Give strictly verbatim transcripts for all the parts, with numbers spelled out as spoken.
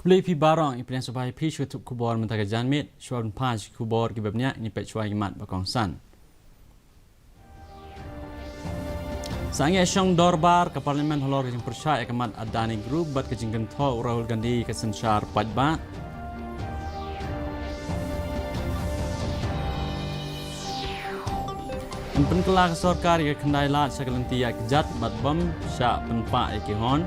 Khublei phi baroh, ngi pdiang sngewbha ïa phi sha ka tnat khubor mynta ka janmiet. Shuwa ban phai sha ki khubor kiba bniah, ngin peit shuwa ki mat ba kongsan. Sangeh shong dorbar ka Parliament halor ka jingpyrshah ïa ka mat Adani Group bad ka jingkynthoh u Rahul Gandhi ka synshar paidbah. Yn pynkylla ka sorkar ïa ka khyndai lad sha ka lynti ïaid kjat bad bym shah pynpah ïa ki horn.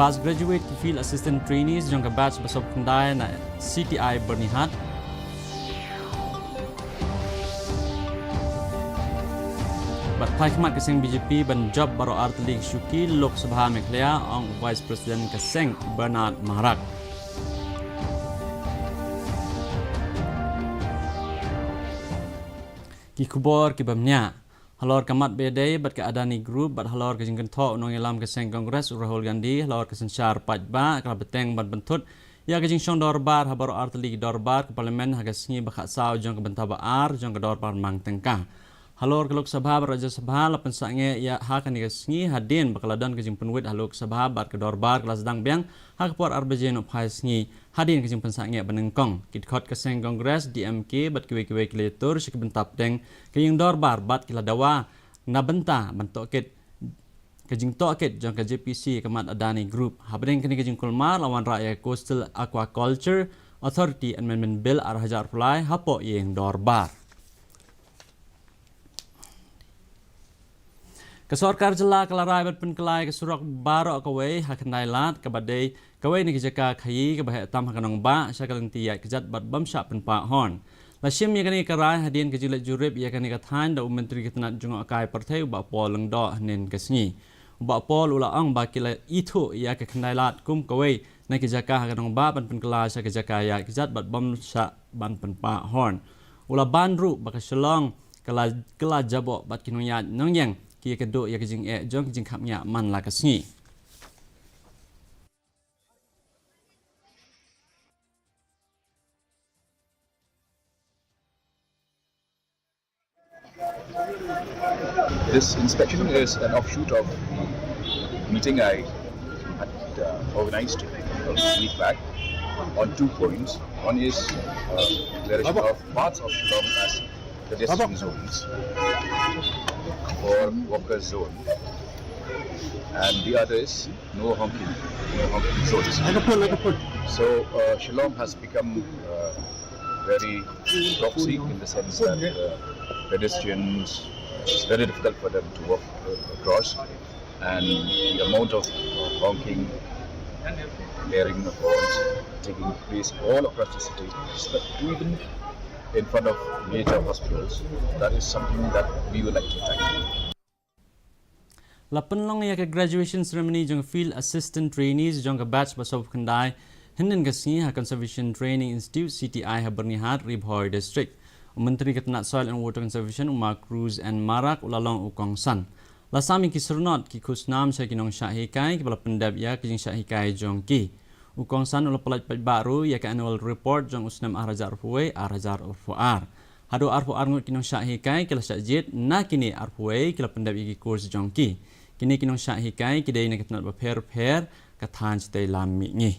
Pass graduate ki Field Assistant Trainees jong ka batch ba sawphew khyndai na C T I Byrnihat. Bad phai khmat ka seng B J P ban jop baroh artylli ki shuki Lok Sabha Meghalaya, ong Vice President ka seng Bernard Marak. Ki khubor kiba bniah. Halor ka mat ba ïadei bad ka Adani Group bad halor ka jingkynthoh u nongïalam ka seng Congress u Rahul Gandhi halor ka synshar paidbah, ka la bteng ban pynthut ïa ka jingshong dorbar ha baroh artylli ki dorbar ka Parliament ha ka sngi ba khatsaw jong ka bynta ba ar jong ka dorbar mang tyngka. Halor ka Lok Sabha bad Rajya Sabha la pynsangeh ïa ha kane ka sngi hadien ba ka la don ka jingpynwit ha Lok Sabha bad ka dorbar ka la sdang biang ha ka por ar baje nohphai sngi. Hadien ka jingpynsangeh ba nyngkong, ki dkhot ka seng Congress, D M K bad kiwei kiwei ki la ïatur sha ki bynta pdeng ka ïing dorbar bad ki la dawa na bynta ban tohkit ka jingtohkit jong ka J P C ka mat Adani Group. Hapdeng kane ka jingkulmar la wanrah ïa ka Coastal Aquaculture Authority Amendment Bill ar hajar arphew lai hapoh ïing dorbar. Ka sorkar jylla ka la rai ban pynkylla ïa ka surok baroh kawei ha khyndai lad, kaba dei kawei na ki jaka khaïi kaba heh tam ha ka nongbah sha ka lynti ïaid kjat bad bym shah pynpah horn. La shim ïa kane ka rai hadien ka jingleit jurip ïa kane ka thaiñ da u Myntri ka tnat jngohkai pyrthei u Bah Paul Lyngdoh hynnin ka sngi. U Bah Paul u la ong ba ki la ithuh ïa ka khyndai lad kum kawei na ki jaka ha ka nongbah ban pynkylla sha ka jaka ïaid kjat bad bym shah ban pynpah horn. U la ban ruh ba ka Shillong ka la kylla jaboh bad ki nongïaid nongïeng ki ïakynduh ïa ka jingeh jong ka jingkhapngiah man la ka sngi. This inspection is an offshoot of the meeting I had uh, organized a week back on two points. One is uh, declaration of parts of Shillong as pedestrian zones or walker zone, and the other is no honking, no honking zones. Like a pole, like a pole. So uh, Shillong has become uh, very toxic in the sense that uh, pedestrians, it's very difficult for them to walk uh, across, and the amount of uh, honking, blaring of horns taking place all across the city, even in front of major hospitals, that is something that we would like to tackle. La pynlong ïa ka graduation ceremony jong Field Assistant Trainees jong ka batch ba sawphew khyndai hynnin ka sngi ha Conservation Training Institute, C T I, ha Byrnihat, Ri Bhoi District. U Myntri ka tnat Soil and Water Conservation, u Ma Cruz N Marak, u la long u kongsan. La sam ïa ki syrnod, ki khusnam sha ki nongshah hikai kiba la pyndep ïa ka jingshah hikai jong ki. U kongsan u la pyllait paidbah ruh ïa ka annual report jong u snem ar hajar arphew wei, ar hajar arphew ar. Haduh arphew ar ngut ki nongshah hikai ki la shah jied, na kine arphew wei ki la pyndep ïa ki course jong ki. Kine ki nongshah hikai ki dei na ki tnat bapher bapher, ka thaiñ shatei lam mihngi.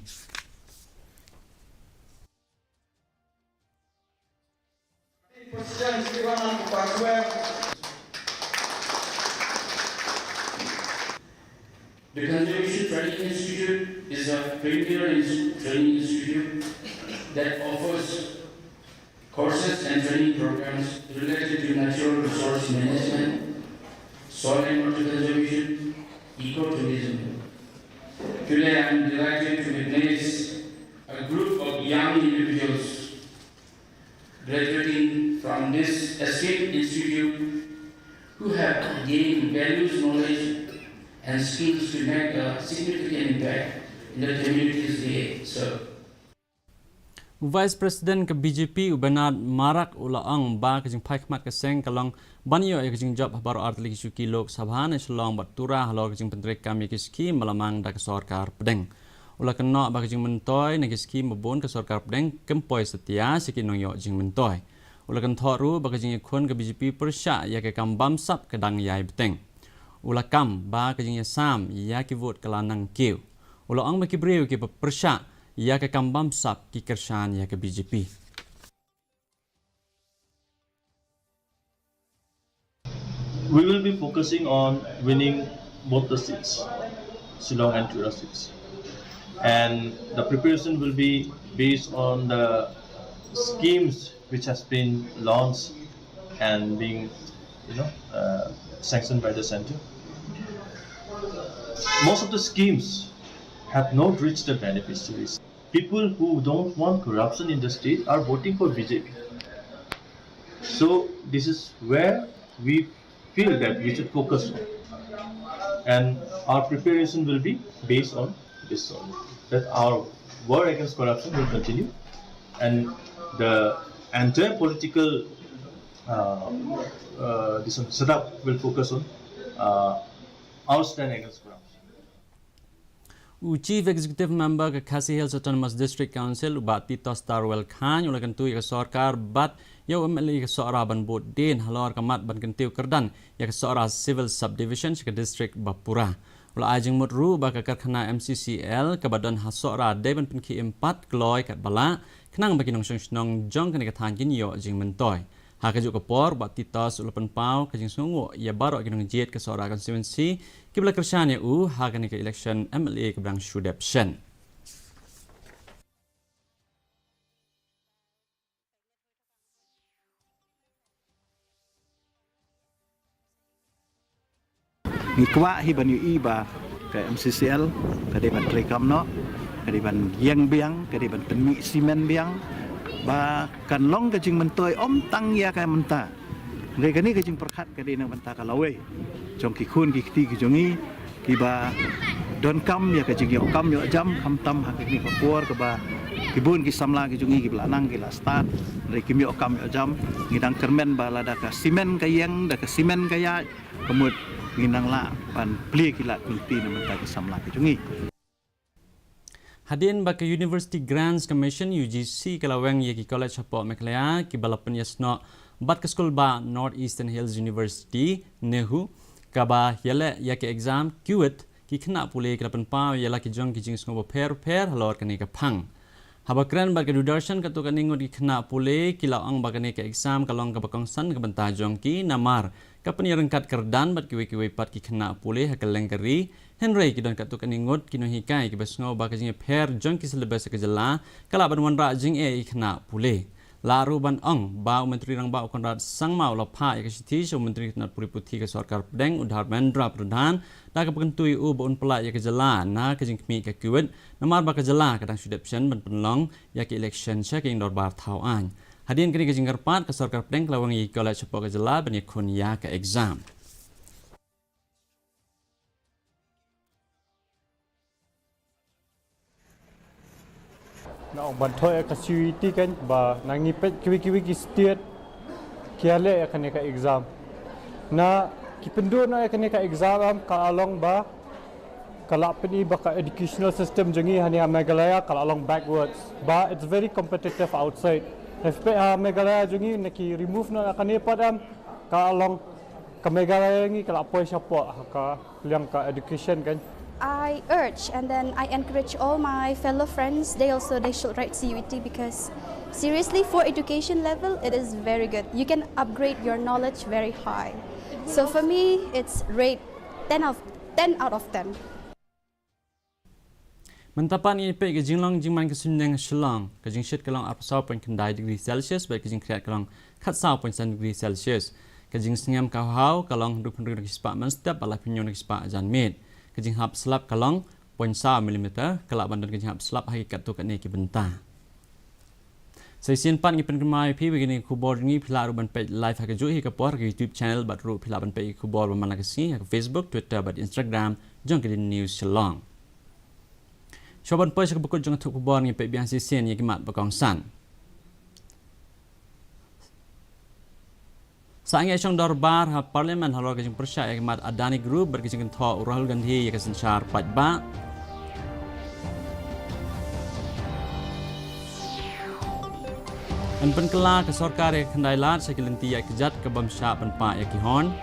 The Conservation Training Institute is a premier ins- training institute that offers courses and training programs related to natural resource management, soil and water conservation, ecotourism. Today, I am delighted to witness a group of young individuals graduating from this esteemed institute who have gained values, knowledge, and skills to make a significant impact in the communities they serve. U Vice President ka B J P, u Bernard Marak, u la ong ba ka jingphai khmat ka seng ka long ban ïoh ïa ka jingjop ha baroh artylli ki shuki Lok Sabha na Shillong bad Tura halor ka jingpyntreikam ïa ki skhim ba la mang da ka sorkar pdeng. U la kynnoh ba ka jingmyntoi na ki skhim ba bun ka sorkar pdeng kam poi satia sha ki nongïoh jingmyntoi. U la kynthoh ruh ba ka jingïakhun ka B J P pyrshah ïa ka kam bamsap ka dang ïai bteng. U la kam ba ka jingïasam ïa ki vote ka la nang kiew. U la ong ba ki briew kiba pyrshah ïa ka kam bamsap ki kyrshan ïa ka B J P. We will be focusing on winning both the seats, Shillong and Tura seats. And the preparation will be based on the schemes which has been launched and being, you know, uh, sanctioned by the center. Most of the schemes have not reached the beneficiaries. People who don't want corruption in the state are voting for B J P. So this is where we feel that we should focus on. And our preparation will be based on this only. That our war against corruption will continue. And the entire political uh, uh, this one, setup will focus on uh, our stand against corruption. U Chief Executive Member ka Khasi Hills Autonomous District Council, u Bah Titosstarwell Chyne, u la kyntu ïa ka sorkar bad ïa u M L A ka Sohra ban bud dien halor ka mat ban kyntiew kyrdan ïa ka Sohra Civil Subdivision sha ka district ba pura. U la ai jingmut ruh ba ka karkhana M C C L kaba don ha Sohra dei ban pynkhih im pat kloi katba lah, khnang ba ki nongshong shnong jong kane ka thaiñ kin ïoh jingmyntoi. Ha kajuh ka por, Bah Titos u la pynpaw ka jingsngewnguh ïa baroh ki nongjied ka Sohra constituency kiba la kyrshan ïa u ha kane ka election M L A kaba dang shu dep shen. Ngi kwah hi ban ïohi ba ka M C C L ka dei ban treikam noh, ka dei ban ïeng biang, ka dei ban pynmih simen biang, ba kan long ka jingmyntoi ym tang ïa ka mynta. Hynrei kane ka jingpyrkhat ka dei na ka bynta ka lawei jong ki khun ki kti ki jong ngi kiba donkam ïa ka jingïoh kam ïoh jam, khamtam ha kane ka por kaba ki bun ki samla ki jong ngi kiba la nang ki la stad, hynrei kim ïoh kam ïoh jam. Ngi dang kyrmen ba lada ka simen ka ïeng, da ka simen ka ïaid, ka mut ngi nang lah ban plie ki lad ki lynti na ka bynta ki samla ki jong ngi. Hadien ba ka University Grants Commission, U G C, ka la weng ïa ki college hapoh Meghalaya kiba la pynïasnoh bad ka skul bah North Eastern Hills University, NEHU, kaba ïaleh ïa ka exam CUET, ki khynnah pule ki la pynpaw ïa la ki jong ki jingsngew bapher bapher halor kane ka phang. Haba kren bad ka Doordarshan katto katne ngut ki khynnah pule ki la ong ba kane ka exam ka long kaba kongsan ka bynta jong ki namar ka pynïaryngkat kyrdan bad kiwei kiwei pat ki khynnah pule ha kylleng ka ri. Hynrei ki don katto katne ngut ki nonghikai kiba sngew ba ka jingïapher jong ki syllabus ha ka jylla ka lah ban wanrah jingeh ïa ki khynnah pule. Lah ruh ban ong ba u Myntri Rangbah u Conrad Sangma u la phah ïa ka shithi sha u Myntri ka tnat pule puthi ka sorkar pdeng u Dharmendra Pradhan da kaba kyntu ïa u ba un pynlait ïa ka jylla na ka jingkhmih ka CUET namar ba ka jylla ka dang shu dep shen ban pynlong ïa ka election sha ka ïing dorbar thaw aiñ. Hadien kane ka jingkyrpad ka sorkar pdeng ka la weng ïa ki college hapoh ka jylla ban ïakhun ïa ka exam. Na ong ban thoh ïa ka C U E T kan ba na ngi peit kiwei kiwei ki state ki ïaleh ïa kane ka exam. Na ki pynduh noh ïa kane ka exam em ka la long ba ka la pyni ba ka educational system jong ngi hangne ha Meghalaya ka la long backwards. Ba it's very competitive outside. Hynrei peit ha Meghalaya jong ngi na ki remove noh ïa kane pat em ka la long ka Meghalaya ngi ka la poi shapoh ha ka liang ka education kan. I urge and then I encourage all my fellow friends, they also, they should write C U E T because seriously, for education level, it is very good. You can upgrade your knowledge very high. So for me, it's rate ten out, ten out of ten. Mynta pat ngin ïa peit ka jinglong jingman ka suiñneng ha Shillong. Ka jingshit ka long arphew saw point khyndai degree Celsius bad ka jingkhriat ka long khatsaw point san degree Celsius. Ka jingsngem ka haw ka long hynriewphew hynriew na ki spah mynstep bad laiphew hynñiew na ki spah janmiet. Ka jinghap slap ka long point saw millimeter, ka lah ban don ka jinghap slap ha ki katto katne ki bynta. Sa shisien pat ngi pynkynmaw ïa phi ba kine ki khubor jong ngi phi lah ruh ban peit live ha kajuh hi ka por ha ka YouTube channel bad ruh phi lah ban peit ki khubor ba man la ka sngi ha ka Facebook, Twitter bad Instagram jong ka D N News Shillong. Shuwa ban poi sha kaba kut jong ka thup khubor ngin peit biang shisien ïa ki mat ba kongsan. Sangeh shong dorbar ha Parliament halor ka jingpyrshah ïa ka mat Adani Group bad ka jingkynthoh u Rahul Gandhi ïa ka synshar paidbah. Yn pynkylla ka sorkar ïa ka khyndai lad sha ki lynti ïaid kjat ka bym shah pynpah ïa ki hon.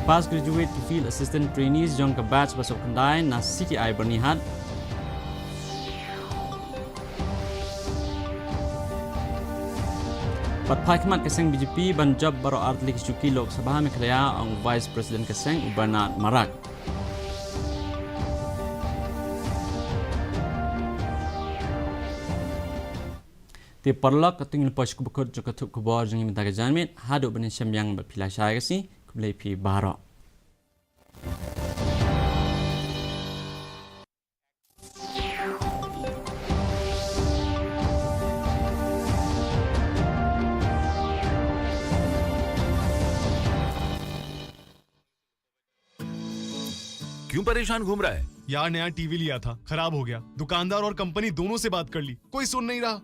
Pass graduate ki Field Assistant Trainees jong ka batch ba sawphew khyndai na C T I Byrnihat. Bad phai khmat ka seng B J P ban jop baroh artylli ki shuki Lok Sabha Meghalaya, ong Vice President ka seng u Bernard Marak. Te paralok, katei ngi la poi sha kaba kut jong ka thup khubor jong ngi mynta ka janmiet. Haduh ban ïashem biang bad phi lashai ka sngi, khublei phi baroh. क्यों परेशान घूम रहा है? यार, नया टीवी लिया था, खराब हो गया। दुकानदार और कंपनी दोनों से बात कर ली, कोई सुन नहीं रहा।